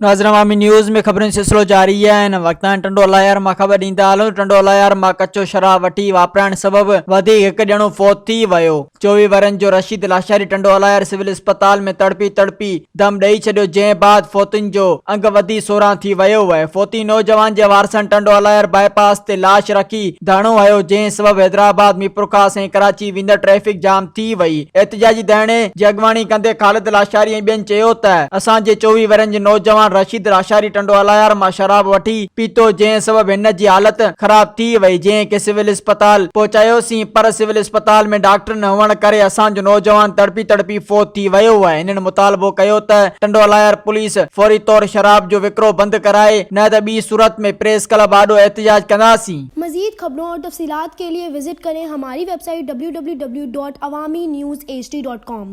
ناظرين عوامي نيوز ۾ خبرن جو سلسلو جاري آهي هن وقت تائين ٽنڊو الايار مان خبر ڏيندا هلون ته ٽنڊو الايار مان ڪچو شراب وٺي واپرائڻ سبب وڌيڪ هڪ ڄڻو فوت ٿي ويو 24 ورهين جو رشيد لاشاري ٽنڊو الايار سول اسپتال ۾ تڙپي تڙپي دم ڏئي ڇڏيو جنهن بعد فوتين جو انگ وڌي 16 ٿي ويو آهي فوتي نوجوان جي وارثن ٽنڊو الايار بائي پاس تي لاش رکي ڌرڻو هنيو جنهن سبب حيدرآباد ميرپورخاص ۽ ڪراچي ويندڙ ٽريفڪ جام ٿي وئي احتجاجي ڌرڻي جي اڳواڻي ڪندي خالد لاشاري ۽ ٻين چيو ته اسان جي 24 ورهين جي نوجوان رشيد لاشاري ٽنڊو الايار مان شراب وٺي پيتو جنهن سبب هن جي حالت خراب ٿي وئي جنهن کي سول اسپتال پهچايوسين پر سول اسپتال ۾ ڊاڪٽر نه هئڻ ڪري اسان جو نوجوان تڙپي تڙپي فوت ٿي ويو آهي هنن مطالبو ڪيو ته ٽنڊو الايار پوليس فوري طور شراب جو وڪرو بند ڪرائي نه ته ٻي صورت ۾ پريس ڪلب آڏو احتجاج ڪنداسين. مزيد خبرون اور تفصيلات کے لئے وزٽ ڪرين ھماري web site www.awamiNewsHD.com.